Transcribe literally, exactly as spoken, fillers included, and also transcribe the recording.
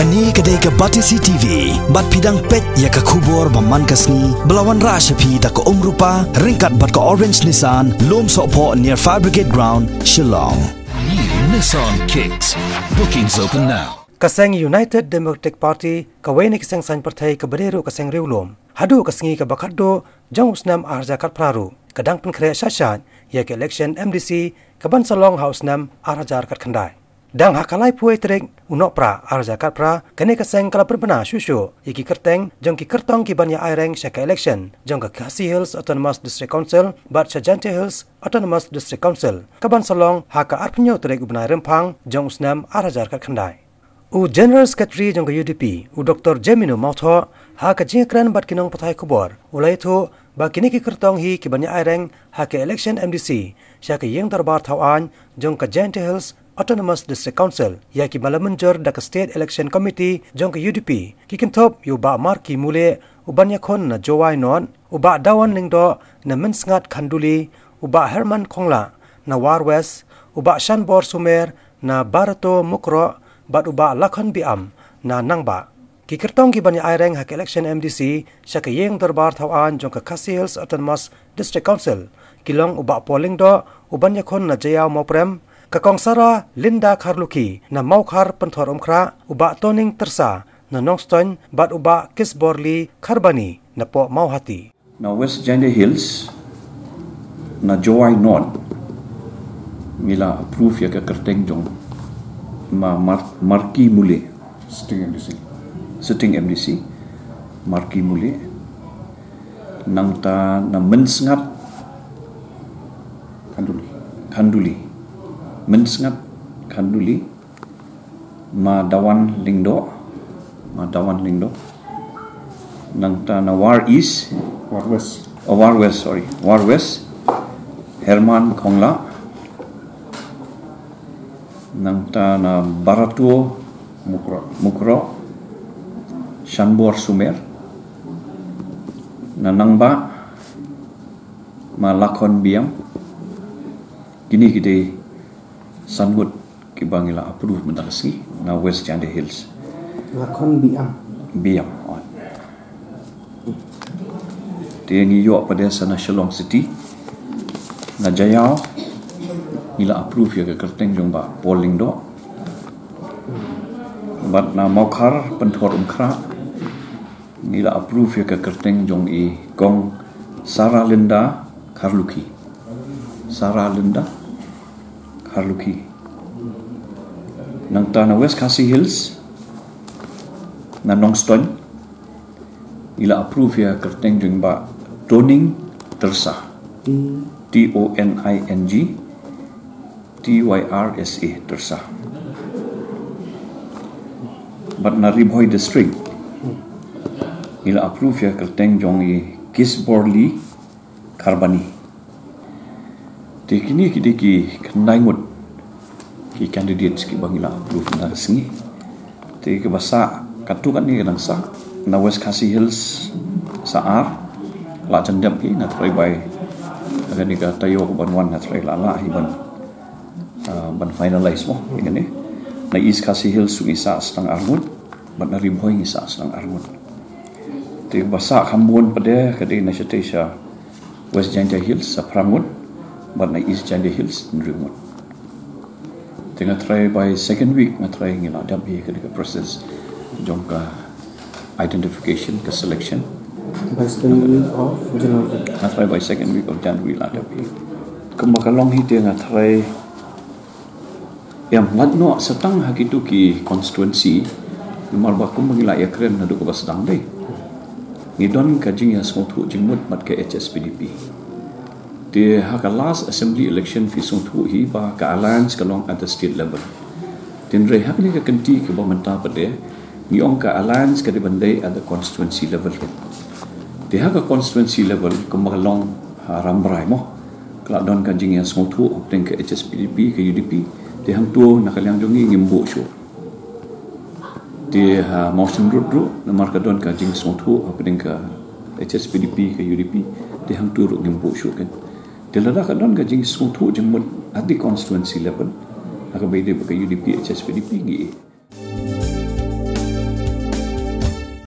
Kane ka dei ka Batesi T V, bad phi dang peit ïa ka khubor ba man ka sngi, ba la wanrah sha phi da ka Umrupa, ryngkat bad ka Orange Nissan, Lumsohphoh near Fire Brigade Ground, Shillong. New Nissan Kicks. Bookings open now. Ka seng United Democratic Party, kawei na ki seng saiñ pyrthei kaba dei ruh ka seng riewlum, haduh ka sngi kaba khatduh jong u snem ar hajar khatphra ruh, ka dang pynkhreh shai shai ïa ka election M D C kaban sa long ha u snem ar hajar khatkhyndai. Dang ha ka laiphew tarik u Nohprah ar hajar khatphra, kane ka seng ka la pynbna shuh shuh ïa ki kyrteng jong ki kyrtong kiban ïa aireng sha ka election jong ka Khasi Hills Autonomous District Council bad sha Jaintia Hills Autonomous District Council kaban sa long ha ka arphew tarik u bnai Rymphang jong u snem ar hajar khatkhyndai. U General Secretary jong ka U D P, u Doktor Jemino Mawthoh, ha ka jingïakren bad ki nongpathai khubor, u la ïathuh ba kine ki kyrtong hi kiban ïa aireng ha ka election M D C sha ka ïing dorbar thaw aiñ jong ka Jaintia Hills Autonomous District Council, ïa kiba la mynjur da ka State Election Committee jong ka U D P, ki kynthup ïa u Bah Marki Mulieh, uban ïakhun na Jowai North, u Bah Dawan Lyngdoh na Mynsngat Khanduli, u Bah Herman Khonglah na War West, u Bah Shanbor Sumer na Barato Mukroh, bad u Bah Lakhon Biam na Nangbah. Ki kyrtong kiban ïa aireng ha ka election M D C sha ka ïing dorbar thaw aiñ jong ka Khasi Hills Autonomous District Council ki long u Bah Paul Lyngdoh, uban ïakhun na Jaïaw Mawprem, ka Kong Sara Linda Kharlukhi na Mawkhar Pynthor Umkhrah, u Bah Toning Tyrsa na Nongstoiñ, bad u Bah Kisborli Kharbani na Pohmawhati. Na West Jaintia Hills, na Jowai North, ngi la approve ïa ka kyrteng jong Ma Mar-, Marki Mulieh. Sitting M D C. Sitting M D C, Marki Mulieh. Nangta na Mynsngat Khanduli. Khanduli. Mynsngat Khanduli. Ma Dawan Lyngdoh. Ma Dawan Lyngdoh. Nangta na War East. War West. Oh, War West, sorry. War West. Herman Khonglah. Nangta na Barato Mukroh. Mukroh. Shanbor Sumer. Na Nangbah. Ma Lakhon Biam. Kine ki dei san ngut kiba ngi la approve mynta ka sngi na West Jaintia Hills. Lakhon Biam. Biam. Oh. Te ngi ïoh pat de sa na Shillong City. Na Jaïaw ngi la approve ïa ka kyrteng jong Bah Paul Lyngdoh. Bad na Mawkhar Pynthor Umkhrah ngi la approve ïa ka kyrteng jong i Kong Sara Linda Kharlukhi. Sara Linda Kharlukhi. Nangta na West Khasi Hills, na Nongstoiñ, ngi la approve ïa ka kyrteng jong i Bah Toning Tyrsa. T O N I N G T Y R S A, Tyrsa. Bad na Ri Bhoi District, ngi la approve ïa ka kyrteng jong i Kisborli Kharbani. Te kine ki dei ki khyndai ngut ki candidates kiba ngi la approve mynta ka sngi. Te kaba sah katto katne ka dang sah. Na West Khasi Hills sa ar. La jan dep hi, nga tharai bai ha kane ka taïew kaban wan nga tharai la lah hi ban, ah, ban finalize mo ïa kane. Na East Khasi Hills ngi sah sa tang ar ngut, bad na Ri Bhoi ngi sah sa tang ar ngut. Te kaba sah kham bun pat de ka dei na shatei sha West Jaintia Hills sa phra ngut, bad na East Jaintia Hills hynriew ngut. Te nga tharai by second week nga tharai ngi la dep ïa ka, ka process jong ka identification, ka selection. By second week of January. Nga tharai by second week of January la dep ïa. Kumba ka long hi te nga tharai ïa, lait noh sa tang ha kito ki constituency, namar ba kumba ngi la ïakren naduh kaba sdang de, ngi don ka jingïasngewthuh jingmut bad ka H S P D P. Te ha ka last assembly election phi sngewthuh hi ba ka alliance ka long at the state level. Hynrei ha kane ka kynti kaba mynta pat de, ngi ong ka alliance ka dei ban dei at the constituency level. Te ha ka constituency level kumba ka long ha Rambrai mo, ka la don ka jingïasngewthuh hapdeng ka H S P D P ka U D P. Te hangto na ka liang jong ngi ngim buh shuh. Te ha Mawshynrut ruh namar ka don ka jingsngewthuh hapdeng ka H S P D P ka U D P, te hangto ruh ngim buh shuh kan. Te lada ka don ka jingsngewthuh jingmut at the constituency level, ha kaba ïadei bad ka U D P H S P D P ngi